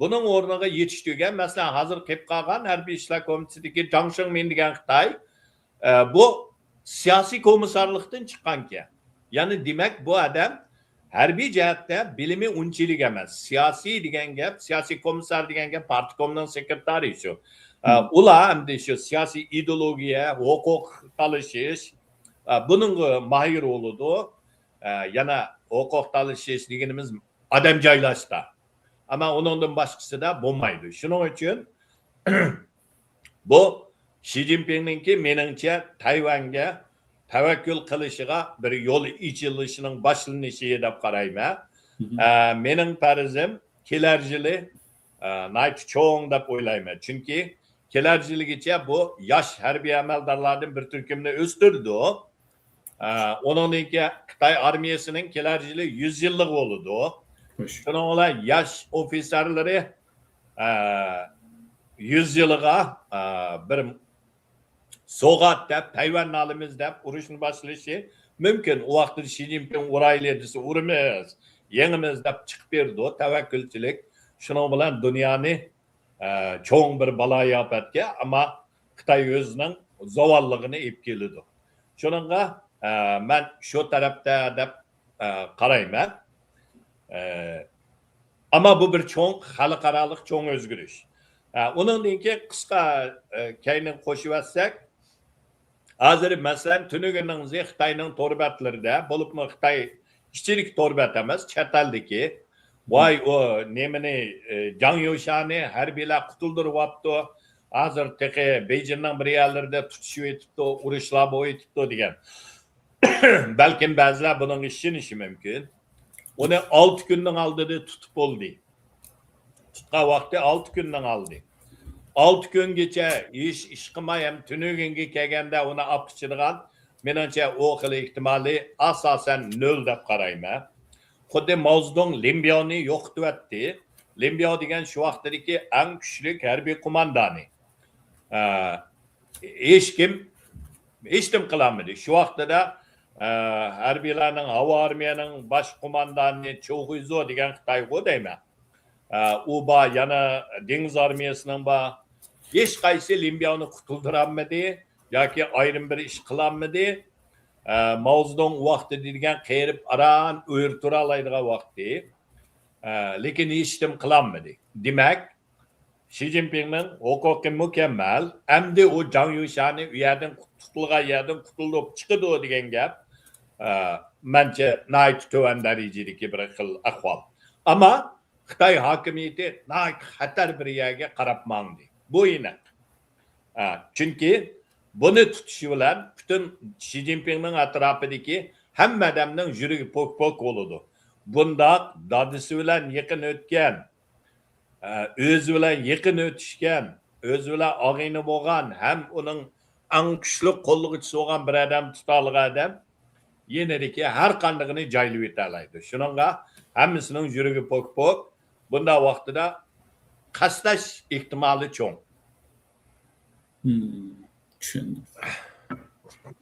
بۇنىڭ ئورنىغا يېتىشتۈرگەن، مەسىلەن، ھازىر قېلىپ قالغان ھەربىي ئىشلار كومىتېتىدىكى جاڭ شېڭمىن دېگەن خىتاي، ئە، بۇ سىياسىي كومىسسارلىقتىن چىققانكەن. يەنى دېمەك، بۇ ئادەم ھەربىي جەھەتتە بىلىمى ئۇنچىلىك ئەمەس. سىياسىي دېگەن گەپ، سىياسىي كومىسسار دېگەن گەپ پارتكومنىڭ سېكرېتارى شۇ. ئە، ئۇلار ئەمدى شۇ سىياسىي ئىدېئولوگىيە، ھوقۇق تالىشىش، ئە، بۇنىڭغا ماھىر بولىدۇ. ئە، يەنە ھوقۇق تالىشىش دېگىنىمىز ئادەم جايلاشتا. ئەمما ئۇنىڭدىن باشقىسىدا بولمايدۇ. شۇنىڭ ئۈچۈن بۇ شى جىنپىڭنىڭكى، مېنىڭچە، تەيۋەنگە تەۋەككۈل قىلىشىغا بىر يول ئېچىلىشىنىڭ باشلىنىشى دەپ قارايمەن. ئە، مېنىڭ پەرىزىم كېلەر يىلى، ئە، ناھايىتى چوڭ دەپ ئويلايمەن. چۈنكى كېلەر يىلىگىچە بۇ ياش ھەربىي ئەمەلدارلاردىن بىر تۈركۈمنى ئۆستۈرىدۇ. ئە، ئۇنىڭدىن كېيىن خىتاي ئارمىيەسىنىڭ كېلەر يىلى يۈز يىللىقى بولىدۇ. شۇنىڭ بىلەن ياش ئوفىتسېرلىرى، ئە، يۈز يىلىغا، ئە، بىر سوۋغات دەپ، پەيۋەندنى ئالىمىز دەپ ئۇرۇشنى باشلىشى مۇمكىن. ئۇ ۋاقىتتا شى جىنپىڭ ئۇرايلى دېسە، ئۇرىمىز، يېڭىمىز دەپ چىقىپ بېرىدۇ، تەۋەككۈلچىلىك. شۇنىڭ بىلەن دۇنيانى، ئە، چوڭ بىر بالايىئاپەتكە، ئەمما خىتاي ئۆزىنىڭ زاۋاللىقىنى ئېلىپ كېلىدۇ. شۇنىڭغا، ئە، مەن شۇ تەرەپتە دەپ، ئە، قارايمەن. ئە، ئەمما بۇ بىر چوڭ خەلقئارالىق چوڭ ئۆزگىرىش. ئە، ئۇنىڭدىن كېيىن قىسقا، ئە، كەينىگە قوشۇۋەتسەك، ھازىر مەسىلەن، تۈنۈگۈننىڭ خىتاينىڭ تور بەتلىرىدە، بولۇپمۇ خىتاي ئىچىدىكى تور بەت ئەمەس، چەت ئەلدىكى، ۋاي، ئۇ نېمىنى، ئە، جاڭ يۇشانى ھەربىيلەر قۇتۇلدۇرۇۋاپتۇ، ھازىر تېخى بېيجىڭنىڭ بىر يەرلىرىدە تۇتۇشۇۋېتىپتۇ، ئۇرۇشلار بولۇۋېتىپتۇ دېگەن. بەلكىم بەزىلەر بۇنىڭغا ئىشىنىشى مۇمكىن. ئۇنى ئالتە كۈننىڭ ئالدىدا تۇتۇپ بولدى. تۇتقان ۋاقتى ئالتە كۈننىڭ ئالدى. ئالتە كۈنگىچە ھېچ ئىش قىلماي، ھەم تۈنۈگۈنگە كەلگەندە ئۇنى ئاپ قېچىدىغان، مېنىڭچە، ئۇ خىل ئېھتىمالى ئاساسەن نۆل دەپ قارايمەن. خۇددى ماۋزېدۇڭ لىن بياۋنى يوقىتىۋەتتى. لىن بياۋ دېگەن شۇ ۋاقىتتىكى ئەڭ كۈچلۈك ھەربىي قوماندانى. ئە، ھېچكىم، ھېچنېمە قىلالمىدى. شۇ ۋاقتىدا، ئە، ھەربىيلەرنىڭ، ھاۋا ئارمىيەنىڭ باش قوماندانى چيۇ خۇيزۇ دېگەن خىتايغۇ دەيمەن. ئە، ئۇ بار، يەنە دېڭىز ئارمىيەسىنىڭ بار. ھېچقايسى لىن بياۋنى قۇتۇلدۇرالمىدى ياكى ئايرىم بىر ئىش قىلالمىدى. ئە، ماۋزېدۇڭ ئۇ ۋاقتىدا دېگەن قېرىپ ئاران ئۆرە تۇرالايدىغان ۋاقتى. ئە، لېكىن ھېچنېمە قىلالمىدى. دېمەك، شى جىنپىڭنىڭ ھوقۇقى مۇكەممەل. ئەمدى ئۇ جاڭ يۇشانى ئۇ يەردىن، تۇتۇلغان يەردىن قۇتۇلدۇرۇپ چىقىدۇ دېگەن گەپ، ئە، مەنچە ناھايىتى تۆۋەن دەرىجىدىكى بىر خىل ئەھۋال. ئەمما خىتاي ھاكىمىيىتى ناھايىتى خەتەر بىر يەرگە قاراپ ماڭدى. بۇ ئېنىق. ئە، چۈنكى بۇنى تۇتۇشى بىلەن پۈتۈن شى جىنپىڭنىڭ ئەتراپىدىكى ھەممە ئادەمنىڭ يۈرىكى پوك-پوك بولىدۇ. بۇنداق دادىسى بىلەن يېقىن ئۆتكەن، ئە، ئۆزى بىلەن يېقىن ئۆتۈشكەن، ئۆزى بىلەن ئاغىنە بولغان ھەم ئۇنىڭ ئەڭ كۈچلۈك قوللىغۇچىسى بولغان بىر ئادەم تۇتالىغان ئادەم يېنىدىكى ھەر قاندىقىنى جايلىۋېتەلەيدۇ. شۇنىڭغا ھەممىسىنىڭ يۈرىكى پوك-پوك. بۇنداق ۋاقتىدا قەستەش ئېھتىمالى چوڭ. مم، چۈشەندىم.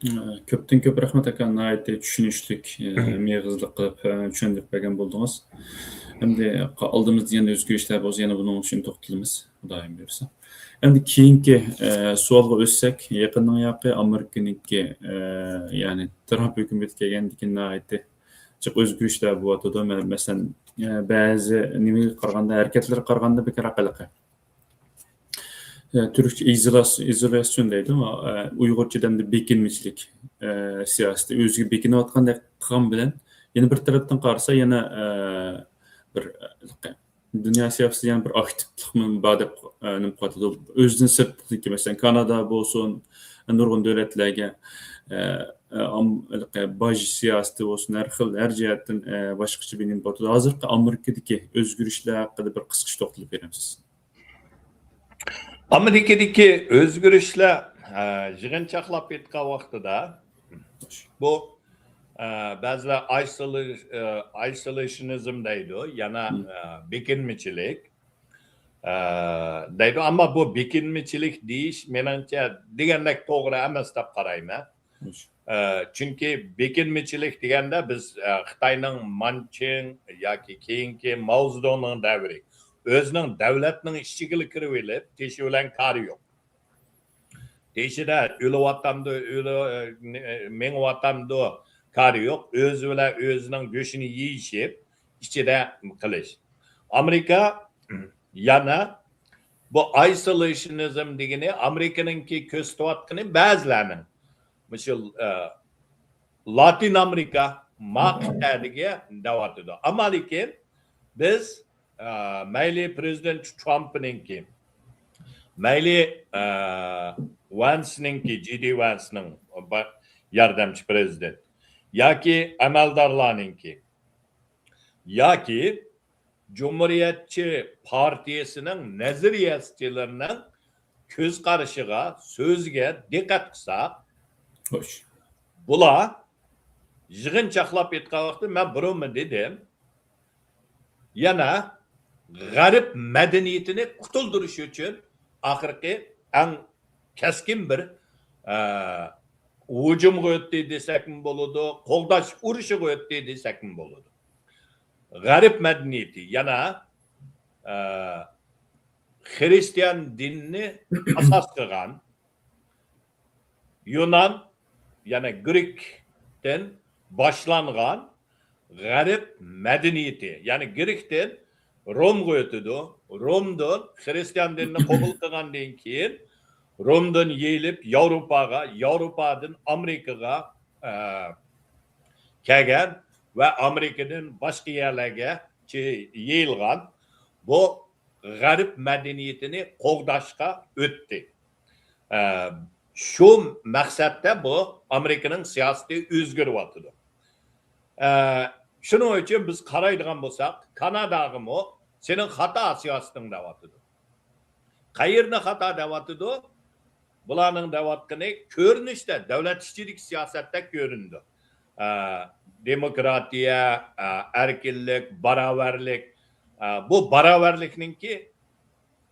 ئە، كۆپتىن كۆپ رەھمەت، ئاكا. ناھايىتى چۈشىنىشلىك، ئە، مېغىزلىق قىلىپ، ئە، چۈشەندۈرۈپ بەرگەن بولدىڭىز. ئەمدى ئالدىمىزدا يەنە ئۆزگىرىشلەر بولسا، يەنە بۇنىڭ ئۈچۈن توختىلىمىز، خۇدايىم بۇيرۇسا. ئەمدى كېيىنكى، ئە، سوئالغا ئۆتسەك، يېقىننىڭ ياقى ئامېرىكىنىڭكى، ئە، يەنى ترامپ ھۆكۈمىتى كەلگەندىن كېيىن ناھايىتى جىق ئۆزگىرىشلەر بولۇۋاتىدۇ. مە-، مەسىلەن، ئە، بەزى نېمىگە قارىغاندا، ھەرىكەتلىرىگە قارىغاندا بەكرەك ھېلىقى، ئە، تۈركچە ئىزولاس-، ئىزولياسيون دەيدۇ، ئە، ئۇيغۇرچە دەمدە بېكىنمىچىلىك، ئە، سىياسىتى. ئۆزىگە بېكىنىۋاتقاندەك قىلغان بىلەن، يەنە بىر تەرەپتىن قارىسا، يەنە، ئە، بىر، ئە، دۇنيا سىياسىتىدە يەنە بىر ئاكتىپلىقمۇ بار دەپ، ئە، نېمە قىلىۋاتىدۇ. ئۆزىدىن سىرتتىكى، مەسىلەن، كانادا بولسۇن، نۇرغۇن دۆلەتلەرگە ئە، ئە، ئام-، ھېلىقى باج سىياسىتى بولسۇن، ھەر خىل، ھەر جەھەتتىن، ئە، باشقىچە بىلىنىپ ئاتىدۇ. ھازىرقى ئامېرىكىدىكى ئۆزگىرىشلەر ھەققىدە بىر قىسقىچە توختىلىپ بېرەمسىز؟ ئامېرىكىدىكى ئۆزگىرىشلەر، ئە، يىغىنچاقلاپ ئېيتقان ۋاقتىدا، بۇ، ئە، بەزىلەر ئايسولى-، ئە، ئايسولېشنىزم دەيدۇ، يەنە، مم. ئە، بېكىنمىچىلىك، ئە، دەيدۇ. ئەمما بۇ بېكىنمىچىلىك دېيىش، مېنىڭچە، دېگەندەك توغرا ئەمەس دەپ قارايمەن. خوش. ئە، چۈنكى بېكىنمىچىلىك دېگەندە بىز، ئە، خىتاينىڭ مانچىڭ ياكى كېيىنكى ماۋزېدۇڭنىڭ دەۋرى، ئۆزىنىڭ دەۋلەتنىڭ ئىچىگىلا كىرىۋېلىپ، تېشى بىلەن كارى يوق. تېشىدا ئۆلۈۋاتامدۇ، ئۆلۈ-، ئە، مېڭىۋاتامدۇ، كارى يوق. ئۆزى بىلەن ئۆزىنىڭ گۆشىنى يېيىشىپ، ئىچىدە قىلىش. ئامېرىكا يەنە بۇ ئايسولېشنىزم دېگىنى ئامېرىكىنىڭكى كۆرسىتىۋاتقىنى بەزىلەرنىڭ، مۇشۇ، ئە، لاتىن ئامېرىكا، ما قىتئەدىكى دەۋاتىدۇ. ئەمما لېكىن بىز، ئە، مەيلى پرېزىدېنت ترامپنىڭكى، مەيلى، ئە، ۋانسنىڭكى، جې دى ۋانسنىڭ با-، ياردەمچى پرېزىدېنت ياكى ئەمەلدارلارنىڭكى، ياكى جۇمھۇرىيەتچى پارتىيىسىنىڭ نەزەرىيەچىلىرىنىڭ كۆز قارىشىغا، سۆزىگە دىققەت قىلساق، خوش. بۇلار يىغىنچاقلاپ ئېيتقان ۋاقتىدا مەن بۇرۇنمۇ دېدىم، يەنە غەرب مەدەنىيىتىنى قۇتۇلدۇرۇش ئۈچۈن ئاخىرقى ئەڭ كەسكىن بىر، ئە، ھۇجۇمغا ئۆتتى دېسەكمۇ بولىدۇ، قوغداش ئۇرۇشىغا ئۆتتى دېسەكمۇ بولىدۇ. غەرب مەدەنىيىتى يەنە، ئە، خرىستىيان دىنىنى ئاساس قىلغان، يۇنان، يەنى گرېكتىن باشلانغان غەرب مەدەنىيىتى، يەنى گرېكتىن رومغا ئۆتىدۇ، رومدىن خرىستىيان دىنىنى قوبۇل قىلغاندىن كېيىن، رومدىن يېيىلىپ ياۋروپاغا، ياۋروپادىن ئامېرىكىغا، ئە، كەلگەن ۋە ئامېرىكىدىن باشقا يەرلەرگە چى-، يېيىلغان بۇ غەرب مەدەنىيىتىنى قوغداشقا ئۆتتى. ئە، شۇ مەقسەتتە بۇ ئامېرىكىنىڭ سىياسىتى ئۆزگىرىۋاتىدۇ. ئە، شۇنىڭ ئۈچۈن بىز قارايدىغان بولساق، كاناداغىمۇ سېنىڭ خاتا سىياسىتىڭ دەۋاتىدۇ. قەيەرنى خاتا دەۋاتىدۇ؟ بۇلارنىڭ دەۋاتقىنى كۆرۈنۈشتە دۆلەت ئىچىدىكى سىياسەتتەك كۆرۈنىدۇ. ئە، دېموكراتىيە، ئە، ئەركىنلىك، باراۋەرلىك. ئە، بۇ باراۋەرلىكنىڭكى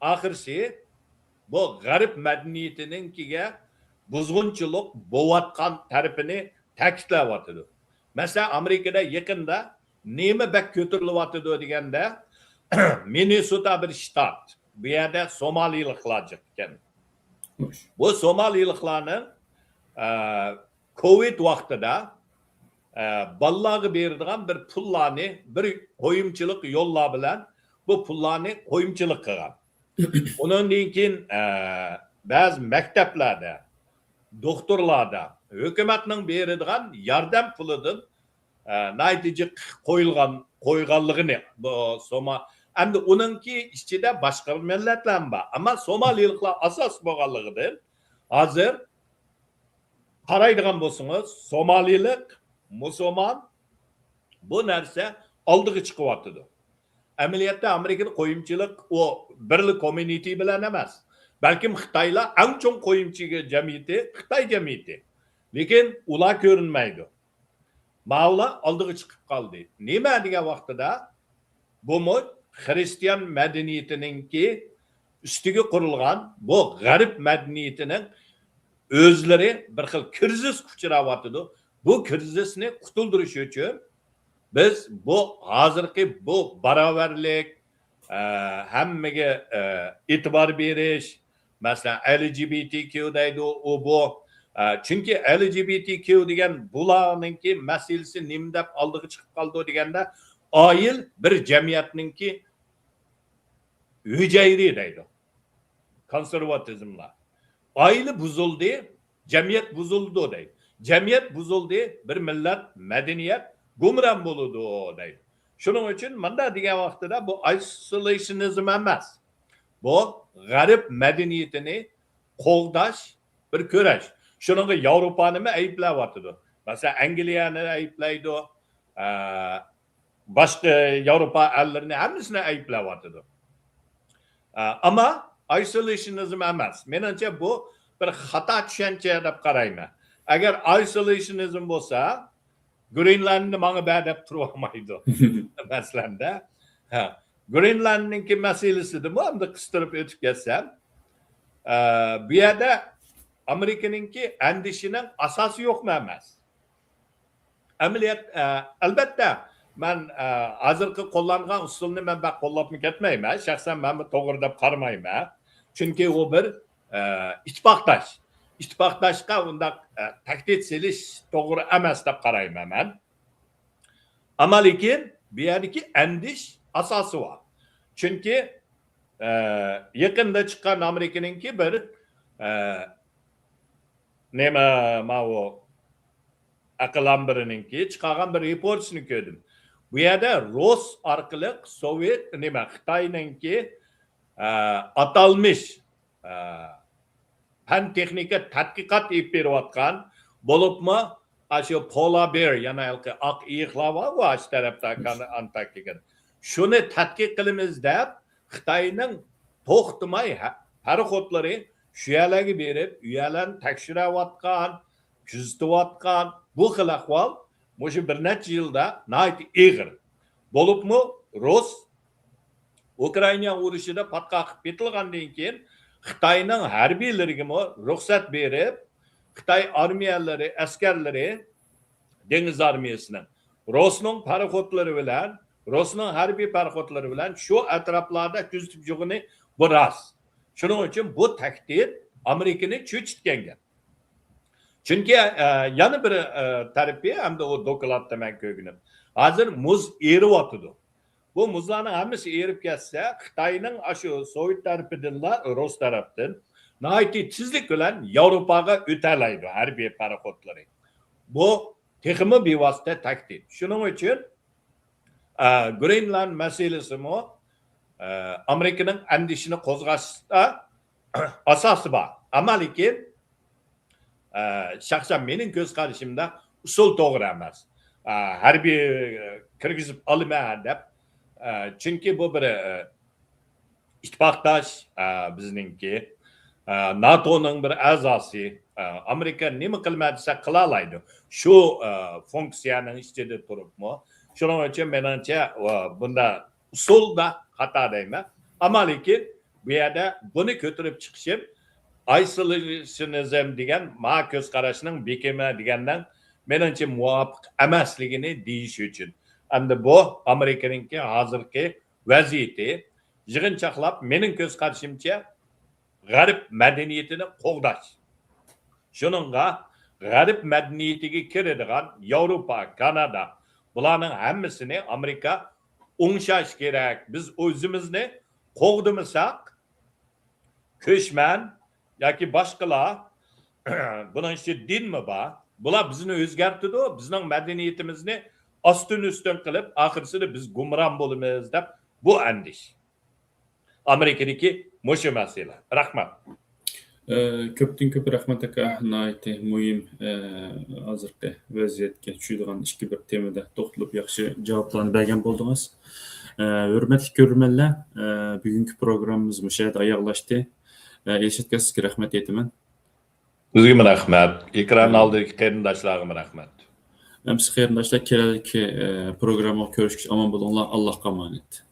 ئاخىرسى بۇ غەرب مەدەنىيىتىنىڭكىگە بۇزغۇنچىلىق بولۇۋاتقان تەرىپىنى تەكىتلەۋاتىدۇ. مەسىلەن، ئامېرىكىدا يېقىندا نېمە بەك كۆتۈرۈلۈۋاتىدۇ دېگەندە، مىننېسوتا بىر شتات. بۇ يەردە سومالىلىقلار جىق ئىكەن. خوش. بۇ سومالىلىقلارنىڭ، ئە، كوۋىد ۋاقتىدا، ئە، بالىلارغا بېرىدىغان بىر پۇللارنى، بىر قويۇمچىلىق يوللار بىلەن بۇ پۇللارنى قويۇمچىلىق قىلغان. ئۇنىڭدىن كېيىن، ئە، بەزى مەكتەپلەردە، دوختۇرلاردا ھۆكۈمەتنىڭ بېرىدىغان ياردەم پۇلىدىن، ئە، ناھايىتى جىق قويۇلغان، قويغانلىقىنى بۇ سوما-، ئەمدى ئۇنىڭكى ئىچىدە باشقا مىللەتلەرمۇ بار. ئەمما سومالىلىقلار ئاساس بولغانلىقىدىن ھازىر قارايدىغان بولسىڭىز، سومالىلىق، مۇسۇلمان، بۇ نەرسە ئالدىغا چىقىۋاتىدۇ. ئەمەلىيەتتە ئامېرىكىدا قويۇمچىلىق ئۇ بىرلا كوممۇنىتى بىلەن ئەمەس، بەلكىم خىتايلار ئەڭ چوڭ قويۇمچى جەمئىيىتى، خىتاي جەمئىيىتى. لېكىن ئۇلار كۆرۈنمەيدۇ. ماۋۇلار ئالدىغا چىقىپ قالدى. نېمە دېگەن ۋاقتىدا، بۇمۇ خرىستىيان مەدەنىيىتىنىڭكى ئۈستىگە قۇرۇلغان بۇ غەرب مەدەنىيىتىنىڭ ئۆزلىرى بىر خىل كىرىزىسقا ئۇچراۋاتىدۇ. بۇ كىرىزىسنى قۇتۇلدۇرۇش ئۈچۈن بىز بۇ ھازىرقى بۇ باراۋەرلىك، ئە، ھەممىگە، ئە، ئېتىبار بېرىش، مەسىلەن، ئەل جى بى تى كيۇ دەيدۇ، ئۇ بۇ. ئە، چۈنكى ئەل جى بى تى كيۇ دېگەن بۇلارنىڭكى مەسىلىسى نېمە دەپ ئالدىغا چىقىپ قالىدۇ دېگەندە، ئائىلە بىر جەمئىيەتنىڭكى ھۈجەيرە دەيدۇ. كونسېرۋاتىزملار. ئائىلە بۇزۇلدى، جەمئىيەت بۇزۇلىدۇ دەيدۇ. جەمئىيەت بۇزۇلدى، بىر مىللەت، مەدەنىيەت گۇمران بولىدۇ دەيدۇ. شۇنىڭ ئۈچۈن مۇنداق دېگەن ۋاقتىدا بۇ ئايسولېشنىزم ئەمەس. بۇ غەرب مەدەنىيىتىنى قوغداش بىر كۈرەش. شۇنىڭغا ياۋروپانىمۇ ئەيىبلەۋاتىدۇ. مەسىلەن، ئەنگلىيەنى ئەيىبلەيدۇ، ئە، باشقا ياۋروپا ئەللىرىنى، ھەممىسىنى ئەيىبلەۋاتىدۇ. ئە، ئەمما ئايسولېشنىزم ئەمەس. مېنىڭچە، بۇ بىر خاتا چۈشەنچە دەپ قارايمەن. ئەگەر ئايسولېشنىزم بولسا، گرېنلاندنى ماڭا بەر دەپ تۇرۇۋالمايدۇ. مەسىلەندە، ھە، گرېنلاندنىڭكى مەسىلىسىدىمۇ ئەمدى قىستۇرۇپ ئۆتۈپ كەتسەم، ئە، بۇ يەردە ئامېرىكىنىڭكى ئەندىشىنىڭ ئاساسى يوقمۇ ئەمەس؟ ئەمەلىيەت، ئە، ئەلبەتتە، مەن، ئە، ھازىرقى قوللانغان ئۇسۇلنى مەن بەك قوللاپمۇ كەتمەيمەن. شەخسەن مەنمۇ توغرا دەپ قارىمايمەن. چۈنكى ئۇ بىر، ئە، ئىتتىپاقداش. ئىتتىپاقداشقا ئۇنداق، ئە، تەھدىت سېلىش توغرا ئەمەس دەپ قارايمەن مەن. ئەمما لېكىن بۇ يەردىكى ئەندىش ئاساسى بار. چۈنكى، ئە، يېقىندا چىققان ئامېرىكىنىڭكى بىر، ئە، نېمە، ماۋۇ ئەقىل ئامبىرىنىڭكى چىقارغان بىر رېپورتىنى كۆردۈم. بۇ يەردە روس ئارقىلىق سوۋېت، نېمە، خىتاينىڭكى، ئە، ئاتالمىش، ئە، پەن تېخنىكا تەتقىقات ئېلىپ بېرىۋاتقان، بولۇپمۇ ئاشۇ پولا بېر، يەنە ھېلىقى ئاق ئېيىقلار بارغۇ، ئاشۇ تەرەپتە كان-، ئانتاركتىكىدا. شۇنى تەتقىق قىلىمىز دەپ، خىتاينىڭ توختىماي ھە-، پاراخوتلىرى شۇ يەرلەرگە بېرىپ، ئۇ يەرلەرنى تەكشۈرۈۋاتقان، كۆزىتىۋاتقان. بۇ خىل ئەھۋال مۇشۇ بىر نەچچە يىلدا ناھايىتى ئېغىر. بولۇپمۇ رۇس ئۇكرائىنا ئۇرۇشىدا پاتقاق قىلىپ كېتىلغاندىن كېيىن، خىتاينىڭ ھەربىيلىرىگىمۇ رۇخسەت بېرىپ، خىتاي ئارمىيەلىرى، ئەسكەرلىرى، دېڭىز ئارمىيەسىنىڭ، رۇسنىڭ پاراخوتلىرى بىلەن، رۇسنىڭ ھەربىي پاراخوتلىرى بىلەن شۇ ئەتراپلاردا كۆزىتىپ يۈرگىنى بۇ راست. شۇنىڭ ئۈچۈن بۇ تەھدىت ئامېرىكىنى چۆچۈتكەن گەپ. چۈنكى، ئە، يەنە بىر، ئە، تەرىپى، ئەمدى ئۇ دوكلاتتا مەن كۆرگىنىم، ھازىر مۇز ئېرىۋاتىدۇ. بۇ مۇزلارنىڭ ھەممىسى ئېرىپ كەتسە، خىتاينىڭ ئاشۇ سوۋېت تەرىپىدىنلا، رۇس تەرەپتىن ناھايىتى تېزلىك بىلەن ياۋروپاغا ئۆتەلەيدۇ ھەربىي پاراخوتلىرى. بۇ تېخىمۇ بىۋاسىتە تەھدىت. شۇنىڭ ئۈچۈن، ئە، گرېنلاند مەسىلىسىمۇ، ئە، ئامېرىكىنىڭ ئەندىشىنى قوزغاشتا ئاساسى بار. ئەمما لېكىن، ئە، شەخسەن مېنىڭ كۆز قارىشىمدا ئۇسۇل توغرا ئەمەس. ئە، ھەربىي، ئە، كىرگۈزۈپ ئالىمەن دەپ، ئە، چۈنكى بۇ بىر، ئە، ئىتتىپاقداش، ئە، بىزنىڭكى، ئە، ناتونىڭ بىر ئەزاسى. ئە، ئامېرىكا نېمە قىلمە دېسە قىلالايدۇ. شۇ، ئە، فۇنكسىيەنىڭ ئىچىدە تۇرۇپمۇ. شۇنىڭ ئۈچۈن مېنىڭچە، ئە، بۇندا ئۇسۇلدا خاتا دەيمەن. ئەمما لېكىن بۇ يەردە بۇنى كۆتۈرۈپ چىقىشىم، ئايسولېشنىزم دېگەن ما كۆز قاراشنىڭ بېكىمى دېگەننىڭ مېنىڭچە مۇۋاپىق ئەمەسلىكىنى دېيىش ئۈچۈن. ئەمدى بۇ ئامېرىكىنىڭكى ھازىرقى ۋەزىيىتى، يىغىنچاقلاپ مېنىڭ كۆز قارىشىمچە غەرب مەدەنىيىتىنى قوغداش. شۇنىڭغا غەرب مەدەنىيىتىگە كىرىدىغان ياۋروپا، كانادا، بۇلارنىڭ ھەممىسىنى ئامېرىكا ئوڭشاش كېرەك. بىز ئۆزىمىزنى قوغدىمىساق، كۆچمەن ياكى باشقىلار، بۇنىڭ ئىچىدە دىنمۇ بار، بۇلار بىزنى ئۆزگەرتىدۇ، بىزنىڭ مەدەنىيىتىمىزنى ئاستىن-ئۈستۈن قىلىپ، ئاخىرسىدا بىز گۇمران بولىمىز دەپ، بۇ ئەندىشە. ئامېرىكىدىكى مۇشۇ مەسىلە. رەھمەت. ئە، كۆپتىن كۆپ رەھمەت، ئاكا. ناھايىتى مۇھىم، ئە، ھازىرقى ۋەزىيەتكە چۈشىدىغان ئىككى بىر تېمىدا توختىلىپ ياخشى جاۋابلارنى بەرگەن بولدىڭىز. ئە، ھۆرمەتلىك كۆرۈرمەنلەر، ئە، بۈگۈنكى پروگراممىمىز مۇشۇ يەردە ئاياغلاشتى. ئە، ئېلشاتكا، سىزگە رەھمەت ئېيتىمەن. سىزگىمۇ رەھمەت. ئېكران ئالدىدىكى قېرىنداشلارغىمۇ رەھمەت. ئەمىسە قېرىنداشلار، كېلەركى، ئە، پروگراممىغا كۆرۈشكىچە ئامان بولۇڭلار. ئاللاھقا ئامانەت.